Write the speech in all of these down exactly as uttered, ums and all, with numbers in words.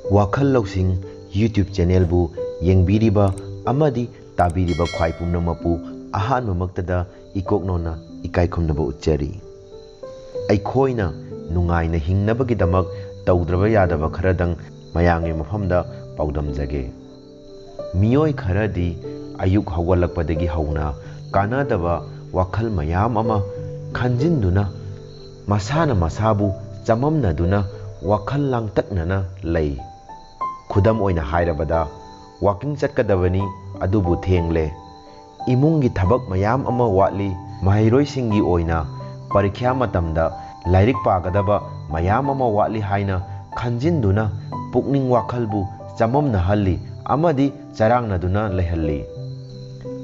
ꯋꯥꯈꯜ ꯂꯧꯁꯤꯡ YouTube ꯆꯦꯅꯦꯜꯕꯨ ꯌꯦꯡꯕꯤꯔꯤꯕ ꯑꯃꯗꯤ ꯇꯥꯕꯤꯔꯤꯕ ꯈ꯭ꯋꯥꯏ ꯄꯨꯝꯅꯃꯛꯄꯨ ꯑꯍꯥꯟꯕꯃꯛꯇꯗ ꯏꯀꯣꯛꯅꯧꯅ ꯏꯀꯥꯏ ꯈꯨꯝꯅꯕ ꯎꯠꯆꯔꯤ꯫ ꯑꯩꯈꯣꯏꯅ ꯅꯨꯡꯉꯥꯏꯅ ꯍꯤꯡꯅꯕꯒꯤꯗꯃꯛ ꯇꯧꯗ꯭ꯔꯕ ꯌꯥꯗꯕ ꯈꯔꯗꯪ ꯃꯌꯥꯝꯒꯤ ꯃꯐꯝꯗ ꯄꯥꯎꯗꯝꯖꯒꯦ꯫ ꯃꯤꯑꯣꯏ ꯈꯔꯗꯤ ꯑꯌꯨꯛ ꯍꯧꯒꯠꯂꯛꯄꯗꯒꯤ ꯍꯧꯅ ꯀꯥꯟꯅꯗꯕ ꯋꯥꯈꯜ ꯃꯌꯥꯝ ꯑꯃ ꯈꯟꯖꯤꯟꯗꯨꯅ ꯃꯁꯥꯅ ꯃꯁꯥꯕꯨ ꯆꯃꯝꯅꯗꯨꯅ ꯋꯥꯈꯜ ꯂꯥꯡꯇꯛꯅꯅ ꯂꯩ꯫ ꯈꯨꯗꯝ ꯑꯣꯏꯅ ꯍꯥꯏꯔꯕꯗ, ꯋꯥꯀꯤꯡ ꯆꯠꯀꯗꯕꯅꯤ, ꯑꯗꯨꯕꯨ ꯊꯦꯡꯂꯦ, ꯏꯃꯨꯡꯒꯤ ꯊꯕꯛ ꯃꯌꯥꯝ ꯑꯃ ꯋꯥꯠꯂꯤ, ꯃꯍꯩꯔꯣꯏꯁꯤꯡꯒꯤ ꯑꯣꯏꯅ ꯄꯔꯤꯈ꯭ꯌꯥ ꯃꯇꯝꯗ ꯂꯥꯏꯔꯤꯛ ꯄꯥꯒꯗꯕ ꯃꯌꯥꯝ ꯑꯃ ꯋꯥꯠꯂꯤ ꯍꯥꯏꯅ ꯈꯟꯖꯤꯟꯗꯨꯅ ꯄꯨꯛꯅꯤꯡ ꯋꯥꯈꯜꯕꯨ ꯆꯃꯝꯅꯍꯜꯂꯤ ꯑꯃꯗꯤ ꯆꯔꯥꯡꯅꯗꯨꯅ ꯂꯩꯍꯜꯂꯤ꯫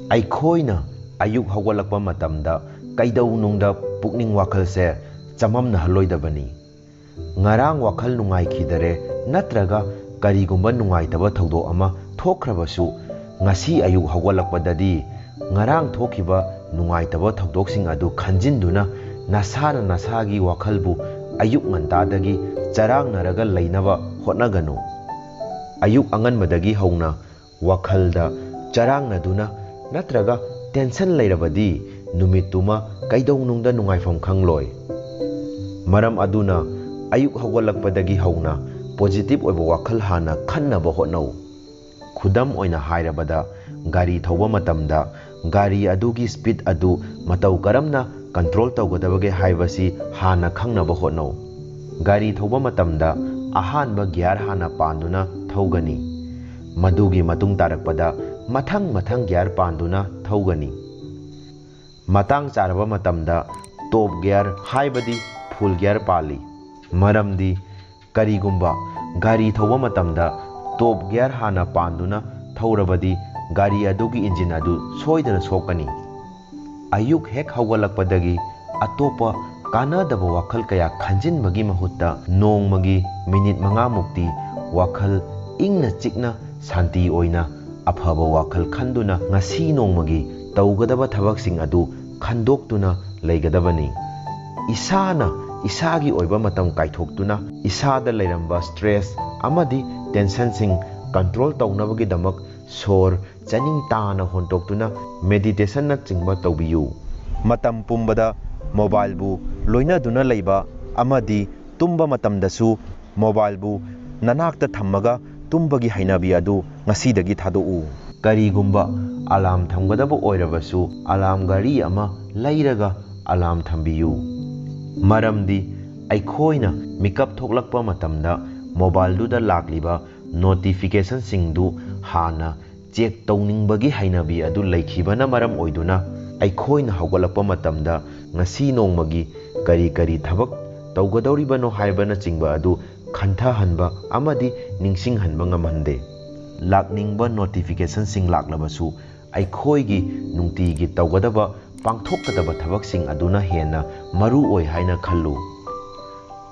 ꯑꯩꯈꯣꯏꯅ ꯑꯌꯨꯛ ꯍꯧꯒꯠꯂꯛꯄ ꯃꯇꯝꯗ ꯀꯩꯗꯧꯅꯨꯡꯗ ꯄꯨꯛꯅꯤꯡ ꯋꯥꯈꯜꯁꯦ ꯆꯃꯝꯅꯍꯜꯂꯣꯏꯗꯕꯅꯤ꯫ ꯉꯔꯥꯡ ꯋꯥꯈꯜ ꯅꯨꯡꯉꯥꯏꯈꯤꯗꯔꯦ ꯅꯠꯇ꯭ꯔꯒ ꯀꯔꯤꯒꯨꯝꯕ ꯅꯨꯡꯉꯥꯏꯇꯕ ꯊꯧꯗꯣꯛ ꯑꯃ ꯊꯣꯛꯈ꯭ꯔꯕꯁꯨ, ꯉꯁꯤ ꯑꯌꯨꯛ ꯍꯧꯒꯠꯂꯛꯄꯗꯗꯤ ꯉꯔꯥꯡ ꯊꯣꯛꯈꯤꯕ ꯅꯨꯡꯉꯥꯏꯇꯕ ꯊꯧꯗꯣꯛꯁꯤꯡ ꯑꯗꯨ ꯈꯟꯖꯤꯟꯗꯨꯅ ꯅꯁꯥꯅ ꯅꯁꯥꯒꯤ ꯋꯥꯈꯜꯕꯨ ꯑꯌꯨꯛ ꯉꯟꯇꯥꯗꯒꯤ ꯆꯔꯥꯡꯅꯔꯒ ꯂꯩꯅꯕ ꯍꯣꯠꯅꯒꯅꯨ꯫ ꯑꯌꯨꯛ ꯑꯉꯟꯕꯗꯒꯤ ꯍꯧꯅ ꯋꯥꯈꯜꯗ ꯆꯔꯥꯡꯅꯗꯨꯅ ꯅꯠꯇ꯭ꯔꯒ ꯇꯦꯟꯁꯟ ꯂꯩꯔꯕꯗꯤ ꯅꯨꯃꯤꯠꯇꯨꯃ ꯀꯩꯗꯧꯅꯨꯡꯗ ꯅꯨꯡꯉꯥꯏꯐꯝ ꯈꯪꯂꯣꯏ꯫ ꯃꯔꯝ ꯑꯗꯨꯅ ꯑꯌꯨꯛ ꯍꯧꯒꯠꯂꯛꯄꯗꯒꯤ ꯍꯧꯅ ꯄꯣꯖꯤꯇꯤꯚ ꯑꯣꯏꯕ ꯋꯥꯈꯜ ꯍꯥꯟꯅ ꯈꯟꯅꯕ ꯍꯣꯠꯅꯧ꯫ ꯈꯨꯗꯝ ꯑꯣꯏꯅ ꯍꯥꯏꯔꯕꯗ, ꯒꯥꯔꯤ ꯊꯧꯕ ꯃꯇꯝꯗ ꯒꯥꯔꯤ ꯑꯗꯨꯒꯤ ꯁ꯭ꯄꯤꯗ ꯑꯗꯨ ꯃꯇꯧ ꯀꯔꯝꯅ ꯀꯟꯇ꯭ꯔꯣꯜ ꯇꯧꯒꯗꯕꯒꯦ ꯍꯥꯏꯕꯁꯤ ꯍꯥꯟꯅ ꯈꯪꯅꯕ ꯍꯣꯠꯅꯧ꯫ ꯒꯥꯔꯤ ꯊꯧꯕ ꯃꯇꯝꯗ ꯑꯍꯥꯟꯕ ꯒꯤꯌꯥꯔ ꯍꯥꯟꯅ ꯄꯥꯟꯗꯨꯅ ꯊꯧꯒꯅꯤ꯫ ꯃꯗꯨꯒꯤ ꯃꯇꯨꯡ ꯇꯥꯔꯛꯄꯗ ꯃꯊꯪ ꯃꯊꯪ ꯒꯤꯌꯥꯔ ꯄꯥꯟꯗꯨꯅ ꯊꯧꯒꯅꯤ꯫ ꯃꯇꯥꯡ ꯆꯥꯔꯕ ꯃꯇꯝꯗ ꯇꯣꯞ ꯒꯤꯌꯥꯔ, ꯍꯥꯏꯕꯗꯤ ꯐꯨꯜ ꯒꯤꯌꯥꯔ ꯄꯥꯜꯂꯤ꯫ ꯃꯔꯝꯗꯤ ꯀꯔꯤꯒꯨꯝꯕ ꯒꯥꯔꯤ ꯊꯧꯕ ꯃꯇꯝꯗ ꯇꯣꯞ ꯒꯤꯌꯥꯔ ꯍꯥꯟꯅ ꯄꯥꯟꯗꯨꯅ ꯊꯧꯔꯕꯗꯤ ꯒꯥꯔꯤ ꯑꯗꯨꯒꯤ ꯏꯟꯖꯤꯟ ꯑꯗꯨ ꯁꯣꯏꯗꯅ ꯁꯣꯛꯀꯅꯤ꯫ ꯑꯌꯨꯛ ꯍꯦꯛ ꯍꯧꯒꯠꯂꯛꯄꯗꯒꯤ ꯑꯇꯣꯞꯄ ꯀꯥꯟꯅꯗꯕ ꯋꯥꯈꯜ ꯀꯌꯥ ꯈꯟꯖꯤꯟꯕꯒꯤ ꯃꯍꯨꯠꯇ ꯅꯣꯡꯃꯒꯤ ꯃꯤꯅꯤꯠ ꯃꯉꯥꯃꯨꯛꯇꯤ ꯋꯥꯈꯜ ꯏꯪꯅ ꯆꯤꯛꯅ ꯁꯥꯟꯇꯤ ꯑꯣꯏꯅ ꯑꯐꯕ ꯋꯥꯈꯜ ꯈꯟꯗꯨꯅ ꯉꯁꯤ ꯅꯣꯡꯃꯒꯤ ꯇꯧꯒꯗꯕ ꯊꯕꯛꯁꯤꯡ ꯑꯗꯨ ꯈꯟꯗꯣꯛꯇꯨꯅ ꯂꯩꯒꯗꯕꯅꯤ꯫ ꯏꯁꯥꯅ ꯏꯁꯥꯒꯤ ꯑꯣꯏꯕ ꯃꯇꯝ ꯀꯥꯏꯊꯣꯛꯇꯨꯅ ꯏꯁꯥꯗ ꯂꯩꯔꯝꯕ ꯁ꯭ꯇ꯭ꯔꯦꯁ ꯑꯃꯗꯤ ꯇꯦꯟꯁꯟꯁꯤꯡ ꯀꯟꯇ꯭ꯔꯣꯜ ꯇꯧꯅꯕꯒꯤꯗꯃꯛ ꯁꯣꯔ ꯆꯅꯤꯡ ꯇꯥꯅ ꯍꯣꯟꯗꯣꯛꯇꯨꯅ ꯃꯦꯗꯤꯇꯦꯁꯟꯅꯆꯤꯡꯕ ꯇꯧꯕꯤꯌꯨ꯫ ꯃꯇꯝ ꯄꯨꯝꯕꯗ ꯃꯣꯕꯥꯏꯜꯕꯨ ꯂꯣꯏꯅꯗꯨꯅ ꯂꯩꯕ ꯑꯃꯗꯤ ꯇꯨꯝꯕ ꯃꯇꯝꯗꯁꯨ ꯃꯣꯕꯥꯏꯜꯕꯨ ꯅꯅꯥꯛꯇ ꯊꯝꯃꯒ ꯇꯨꯝꯕꯒꯤ ꯍꯩꯅꯕꯤ ꯑꯗꯨ ꯉꯁꯤꯗꯒꯤ ꯊꯥꯗꯣꯛꯎ꯫ ꯀꯔꯤꯒꯨꯝꯕ ꯑꯂꯥꯔꯝ ꯊꯝꯒꯗꯕ ꯑꯣꯏꯔꯕꯁꯨ, ꯑꯂꯥꯔꯝ ꯘꯔꯤ ꯑꯃ ꯂꯩꯔꯒ ꯑꯂꯥꯔꯝ ꯊꯝꯕꯤꯌꯨ꯫ ꯃꯔꯝꯗꯤ ꯑꯩꯈꯣꯏꯅ ꯃꯤꯀꯞ ꯊꯣꯛꯂꯛꯄ ꯃꯇꯝꯗ ꯃꯣꯕꯥꯏꯜꯗꯨꯗ ꯂꯥꯛꯂꯤꯕ ꯅꯣꯇꯤꯐꯤꯀꯦꯁꯟꯁꯤꯡꯗꯨ ꯍꯥꯟꯅ ꯆꯦꯛ ꯇꯧꯅꯤꯡꯕꯒꯤ ꯍꯩꯅꯕꯤ ꯑꯗꯨ ꯂꯩꯈꯤꯕꯅ ꯃꯔꯝ ꯑꯣꯏꯗꯨꯅ, ꯑꯩꯈꯣꯏꯅ ꯍꯧꯒꯠꯂꯛꯄ ꯃꯇꯝꯗ ꯉꯁꯤ ꯅꯣꯡꯃꯒꯤ ꯀꯔꯤ ꯀꯔꯤ ꯊꯕꯛ ꯇꯧꯒꯗꯧꯔꯤꯕꯅꯣ ꯍꯥꯏꯕꯅꯆꯤꯡꯕ ꯑꯗꯨ ꯈꯟꯊꯍꯟꯕ ꯑꯃꯗꯤ ꯅꯤꯡꯁꯤꯡꯍꯟꯕ ꯉꯝꯍꯟꯗꯦ꯫ ꯂꯥꯛꯅꯤꯡꯕ ꯅꯣꯇꯤꯐꯤꯀꯦꯁꯟꯁꯤꯡ ꯂꯥꯛꯂꯕꯁꯨ, ꯑꯩꯈꯣꯏꯒꯤ ꯅꯨꯡꯇꯤꯒꯤ ꯇꯧꯒꯗꯕ, ꯄꯥꯡꯊꯣꯛꯀꯗꯕ ꯊꯕꯛꯁꯤꯡ ꯑꯗꯨꯅ ꯍꯦꯟꯅ ꯃꯔꯨ ꯑꯣꯏ ꯍꯥꯏꯅ ꯈꯜꯂꯨ꯫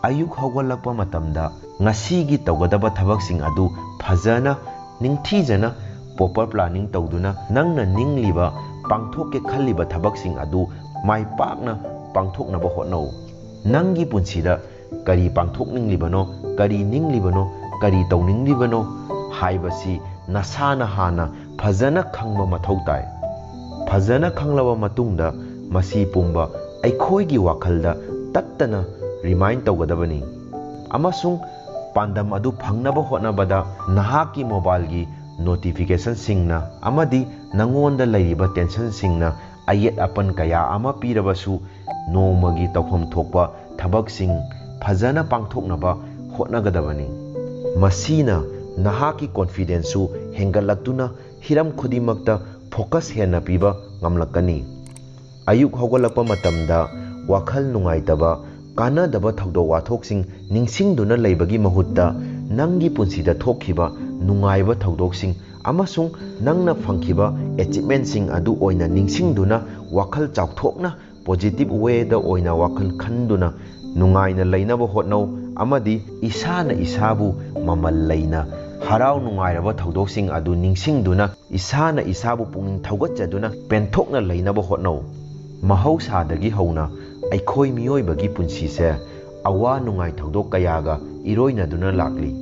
ꯑꯌꯨꯛ ꯍꯧꯒꯠꯂꯛꯄ ꯃꯇꯝꯗ ꯉꯁꯤꯒꯤ ꯇꯧꯒꯗꯕ ꯊꯕꯛꯁꯤꯡ ꯑꯗꯨ ꯐꯖꯅ, ꯅꯤꯡꯊꯤꯖꯅ, ꯄ꯭ꯔꯣꯄꯔ ꯄ꯭ꯂꯥꯅꯤꯡ ꯇꯧꯗꯨꯅ, ꯅꯪꯅ ꯅꯤꯡꯂꯤꯕ, ꯄꯥꯡꯊꯣꯛꯀꯦ ꯈꯜꯂꯤꯕ ꯊꯕꯛꯁꯤꯡ ꯑꯗꯨ ꯃꯥꯏ ꯄꯥꯛꯅ ꯄꯥꯡꯊꯣꯛꯅꯕ ꯍꯣꯠꯅꯧ꯫ ꯅꯪꯒꯤ ꯄꯨꯟꯁꯤꯗ ꯀꯔꯤ ꯄꯥꯡꯊꯣꯛꯅꯤꯡꯂꯤꯕꯅꯣ, ꯀꯔꯤ ꯅꯤꯡꯂꯤꯕꯅꯣ, ꯀꯔꯤ ꯇꯧꯅꯤꯡꯂꯤꯕꯅꯣ ꯍꯥꯏꯕꯁꯤ ꯅꯁꯥꯅ ꯍꯥꯟꯅ ꯐꯖꯅ ꯈꯪꯕ ꯃꯊꯧ ꯇꯥꯏ꯫ ꯐꯖꯅ ꯈꯪꯂꯕ ꯃꯇꯨꯡꯗ, ꯃꯁꯤ ꯄꯨꯝꯕ ꯑꯩꯈꯣꯏꯒꯤ ꯋꯥꯈꯜꯗ ꯇꯠꯇꯅ ꯔꯤꯃꯥꯏꯟ ꯇꯧꯒꯗꯕꯅꯤ꯫ ꯑꯃꯁꯨꯡ ꯄꯥꯟꯗꯝ ꯑꯗꯨ ꯐꯪꯅꯕ ꯍꯣꯠꯅꯕꯗ, ꯅꯍꯥꯛꯀꯤ ꯃꯣꯕꯥꯏꯜꯒꯤ ꯅꯣꯇꯤꯐꯤꯀꯦꯁꯟꯁꯤꯡꯅ ꯑꯃꯗꯤ ꯅꯉꯣꯟꯗ ꯂꯩꯔꯤꯕ ꯇꯦꯟꯁꯟꯁꯤꯡꯅ ꯑꯌꯦꯠ ꯑꯄꯟ ꯀꯌꯥ ꯑꯃ ꯄꯤꯔꯕꯁꯨ, ꯅꯣꯡꯃꯒꯤ ꯇꯧꯐꯝ ꯊꯣꯛꯄ ꯊꯕꯛꯁꯤꯡ ꯐꯖꯅ ꯄꯥꯡꯊꯣꯛꯅꯕ ꯍꯣꯠꯅꯒꯗꯕꯅꯤ꯫ ꯃꯁꯤꯅ ꯅꯍꯥꯛꯀꯤ ꯀꯣꯟꯐꯤꯗꯦꯟꯁꯁꯨ ꯍꯦꯟꯒꯠꯂꯛꯇꯨꯅ, ꯍꯤꯔꯝ ꯈꯨꯗꯤꯡꯃꯛꯇ ꯐꯣꯀꯁ ꯍꯦꯟꯅ ꯄꯤꯕ ꯉꯝꯂꯛꯀꯅꯤ꯫ ꯑꯌꯨꯛ ꯍꯧꯒꯠꯂꯛꯄ ꯃꯇꯝꯗ ꯋꯥꯈꯜ ꯅꯨꯡꯉꯥꯏꯇꯕ, ꯀꯥꯟꯅꯗꯕ ꯊꯧꯗꯣꯛ ꯋꯥꯊꯣꯛꯁꯤꯡ ꯅꯤꯡꯁꯤꯡꯗꯨꯅ ꯂꯩꯕꯒꯤ ꯃꯍꯨꯠꯇ, ꯅꯪꯒꯤ ꯄꯨꯟꯁꯤꯗ ꯊꯣꯛꯈꯤꯕ ꯅꯨꯡꯉꯥꯏꯕ ꯊꯧꯗꯣꯛꯁꯤꯡ ꯑꯃꯁꯨꯡ ꯅꯪꯅ ꯐꯪꯈꯤꯕ ꯑꯦꯆꯤꯞꯃꯦꯟꯠꯁꯤꯡ ꯑꯗꯨ ꯑꯣꯏꯅ ꯅꯤꯡꯁꯤꯡꯗꯨꯅ, ꯋꯥꯈꯜ ꯆꯥꯎꯊꯣꯛꯅ, ꯄꯣꯖꯤꯇꯤꯚ ꯋꯦꯗ ꯑꯣꯏꯅ ꯋꯥꯈꯜ ꯈꯟꯗꯨꯅ ꯅꯨꯡꯉꯥꯏꯅ ꯂꯩꯅꯕ ꯍꯣꯠꯅꯧ꯫ ꯑꯃꯗꯤ ꯏꯁꯥꯅ ꯏꯁꯥꯕꯨ ꯃꯃꯜ ꯂꯩꯅ, ꯍꯔꯥꯎ ꯅꯨꯡꯉꯥꯏꯔꯕ ꯊꯧꯗꯣꯛꯁꯤꯡ ꯑꯗꯨ ꯅꯤꯡꯁꯤꯡꯗꯨꯅ, ꯏꯁꯥꯅ ꯏꯁꯥꯕꯨ ꯄꯨꯛꯅꯤꯡ ꯊꯧꯒꯠꯆꯗꯨꯅ ꯄꯦꯟꯊꯣꯛꯅ ꯂꯩꯅꯕ ꯍꯣꯠꯅꯧ꯫ ꯃꯍꯧꯁꯥꯗꯒꯤ ꯍꯧꯅ ꯑꯩꯈꯣꯏ ꯃꯤꯑꯣꯏꯕꯒꯤ ꯄꯨꯟꯁꯤꯁꯦ ꯑꯋꯥ ꯅꯨꯡꯉꯥꯏ ꯊꯧꯗꯣꯛ ꯀꯌꯥꯒ ꯏꯔꯣꯏꯅꯗꯨꯅ ꯂꯥꯛꯂꯤ꯫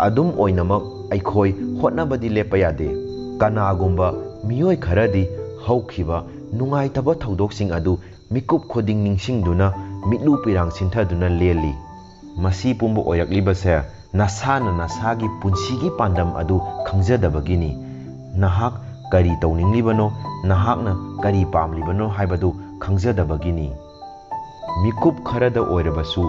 ꯑꯗꯨꯝ ꯑꯣꯏꯅꯃꯛ ꯑꯩꯈꯣꯏ ꯍꯣꯠꯅꯕꯗꯤ ꯂꯦꯞꯄ ꯌꯥꯗꯦ꯫ ꯀꯅꯥꯒꯨꯝꯕ ꯃꯤꯑꯣꯏ ꯈꯔꯗꯤ ꯍꯧꯈꯤꯕ ꯅꯨꯡꯉꯥꯏꯇꯕ ꯊꯧꯗꯣꯛꯁꯤꯡ ꯑꯗꯨ ꯃꯤꯀꯨꯞ ꯈꯨꯗꯤꯡ ꯅꯤꯡꯁꯤꯡꯗꯨꯅ ꯃꯤꯠꯂꯨ ꯄꯤꯔꯥꯡ ꯁꯤꯟꯊꯗꯨꯅ ꯂꯦꯜꯂꯤ꯫ ꯃꯁꯤ ꯄꯨꯝꯕ ꯑꯣꯏꯔꯛꯂꯤꯕꯁꯦ ꯅꯁꯥꯅ ꯅꯁꯥꯒꯤ ꯄꯨꯟꯁꯤꯒꯤ ꯄꯥꯟꯗꯝ ꯑꯗꯨ ꯈꯪꯖꯗꯕꯒꯤꯅꯤ꯫ ꯅꯍꯥꯛ ꯀꯔꯤ ꯇꯧꯅꯤꯡꯂꯤꯕꯅꯣ, ꯅꯍꯥꯛꯅ ꯀꯔꯤ ꯄꯥꯝꯂꯤꯕꯅꯣ ꯍꯥꯏꯕꯗꯨ ꯈꯪꯖꯗꯕꯒꯤꯅꯤ꯫ ꯃꯤꯀꯨꯞ ꯈꯔꯗ ꯑꯣꯏꯔꯕꯁꯨ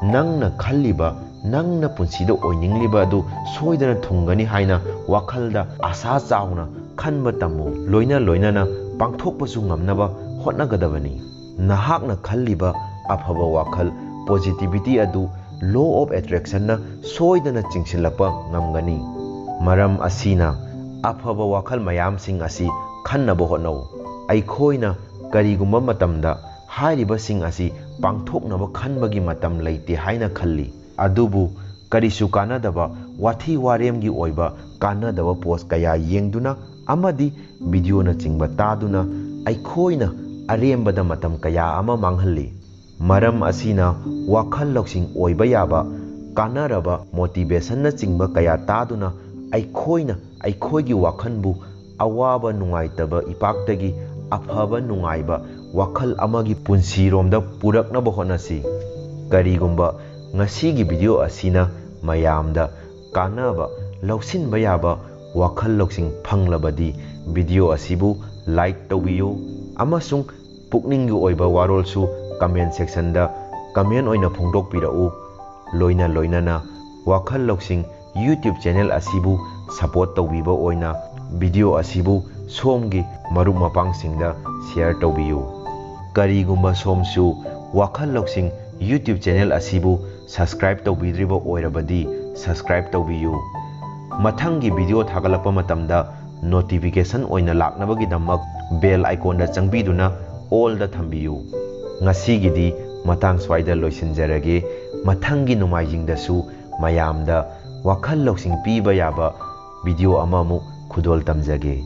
ꯅꯪꯅ ꯈꯜꯂꯤꯕ, ꯅꯪꯅ ꯄꯨꯟꯁꯤꯗ ꯑꯣꯏꯅꯤꯡꯂꯤꯕ ꯑꯗꯨ ꯁꯣꯏꯗꯅ ꯊꯨꯡꯒꯅꯤ ꯍꯥꯏꯅ ꯋꯥꯈꯜꯗ ꯑꯁꯥ ꯆꯥꯎꯅ ꯈꯟꯕ ꯇꯝꯃꯨ꯫ ꯂꯣꯏꯅ ꯂꯣꯏꯅꯅ ꯄꯥꯡꯊꯣꯛꯄꯁꯨ ꯉꯝꯅꯕ ꯍꯣꯠꯅꯒꯗꯕꯅꯤ꯫ ꯅꯍꯥꯛꯅ ꯈꯜꯂꯤꯕ ꯑꯐꯕ ꯋꯥꯈꯜ, positivity, ꯑꯗꯨ law of attractionꯅ ꯁꯣꯏꯗꯅ ꯆꯤꯡꯁꯤꯜꯂꯛꯄ ꯉꯝꯒꯅꯤ꯫ ꯃꯔꯝ ꯑꯁꯤꯅ ꯑꯐꯕ ꯋꯥꯈꯜ ꯃꯌꯥꯝꯁꯤꯡ ꯑꯁꯤ ꯈꯟꯅꯕ ꯍꯣꯠꯅꯧ꯫ ꯑꯩꯈꯣꯏꯅ ꯀꯔꯤꯒꯨꯝꯕ ꯃꯇꯝꯗ ꯍꯥꯏꯔꯤꯕꯁꯤꯡ ꯑꯁꯤ ꯄꯥꯡꯊꯣꯛꯅꯕ ꯈꯟꯕꯒꯤ ꯃꯇꯝ ꯂꯩꯇꯦ ꯍꯥꯏꯅ ꯈꯜꯂꯤ꯫ ꯑꯗꯨꯕꯨ ꯀꯔꯤꯁꯨ ꯀꯥꯟꯅꯗꯕ ꯋꯥꯊꯤ ꯋꯥꯔꯦꯝꯒꯤ ꯑꯣꯏꯕ ꯀꯥꯟꯅꯗꯕ post ꯀꯌꯥ ꯌꯦꯡꯗꯨꯅ ꯑꯃꯗꯤ videoꯅꯆꯤꯡꯕ ꯇꯥꯗꯨꯅ ꯑꯩꯈꯣꯏꯅ ꯑꯔꯦꯝꯕꯗ ꯃꯇꯝ ꯀꯌꯥ ꯑꯃ ꯃꯥꯡꯍꯜꯂꯤ꯫ ꯃꯔꯝ ꯑꯁꯤꯅ ꯋꯥꯈꯜ ꯂꯧꯁꯤꯡ ꯑꯣꯏꯕ ꯌꯥꯕ, ꯀꯥꯟꯅꯔꯕ motivationꯅꯆꯤꯡꯕ ꯀꯌꯥ ꯇꯥꯗꯨꯅ ꯑꯩꯈꯣꯏꯅ ꯑꯩꯈꯣꯏꯒꯤ ꯋꯥꯈꯜꯕꯨ ꯑꯋꯥꯕ ꯅꯨꯡꯉꯥꯏꯇꯕ ꯏꯄꯥꯛꯇꯒꯤ ꯑꯐꯕ ꯅꯨꯡꯉꯥꯏꯕ ꯋꯥꯈꯜ ꯑꯃꯒꯤ ꯄꯨꯟꯁꯤꯔꯣꯝꯗ ꯄꯨꯔꯛꯅꯕ ꯍꯣꯠꯅꯁꯤ꯫ ꯀꯔꯤꯒꯨꯝꯕ ꯉꯁꯤꯒꯤ video ꯑꯁꯤꯅ ꯃꯌꯥꯝꯗ ꯀꯥꯟꯅꯕ, ꯂꯧꯁꯤꯟꯕ ꯌꯥꯕ ꯋꯥꯈꯜ ꯂꯧꯁꯤꯡ ꯐꯪꯂꯕꯗꯤ video ꯑꯁꯤꯕꯨ like ꯇꯧꯕꯤꯌꯨ ꯑꯃꯁꯨꯡ ꯄꯨꯛꯅꯤꯡꯒꯤ ꯑꯣꯏꯕ ꯋꯥꯔꯣꯜꯁꯨ comment sectionꯗ comment ꯑꯣꯏꯅ ꯐꯣꯡꯗꯣꯛꯄꯤꯔꯛꯎ꯫ ꯂꯣꯏꯅ ꯂꯣꯏꯅꯅ ꯋꯥꯈꯜ ꯂꯧꯁꯤꯡ YouTube channel ꯑꯁꯤꯕꯨ support ꯇꯧꯕꯤꯕ ꯑꯣꯏꯅ video ꯑꯁꯤꯕꯨ ꯁꯣꯝꯒꯤ ꯃꯔꯨꯞ ꯃꯄꯥꯡꯁꯤꯡꯗ share ꯇꯧꯕꯤꯌꯨ꯫ ꯀꯔꯤꯒꯨꯝꯕ ꯁꯣꯝꯁꯨ ꯋꯥꯈꯜ ꯂꯧꯁꯤꯡ YouTube channel ꯑꯁꯤꯕꯨ subscribe ꯇꯧꯕꯤꯗ꯭ꯔꯤꯕ ꯑꯣꯏꯔꯕꯗꯤ subscribe ꯇꯧꯕꯤꯌꯨ꯫ ꯃꯊꯪꯒꯤ video ꯊꯥꯒꯠꯂꯛꯄ ꯃꯇꯝꯗ notification ꯑꯣꯏꯅ ꯂꯥꯛꯅꯕꯒꯤꯗꯃꯛ bell iconꯗ ꯆꯪꯕꯤꯗꯨꯅ allꯗ ꯊꯝꯕꯤꯌꯨ꯫ ꯉꯁꯤꯒꯤꯗꯤ ꯃꯇꯥꯡ ꯁ꯭ꯋꯥꯏꯗ ꯂꯣꯏꯁꯤꯟꯖꯔꯒꯦ꯫ ꯃꯊꯪꯒꯤ ꯅꯣꯡꯃꯥꯏꯖꯤꯡꯗꯁꯨ ꯃꯌꯥꯝꯗ ꯋꯥꯈꯜ ꯂꯧꯁꯤꯡ ꯄꯤꯕ ꯌꯥꯕ video ꯑꯃꯃꯨꯛ ꯈꯨꯗꯣꯜ ꯇꯝꯖꯒꯦ꯫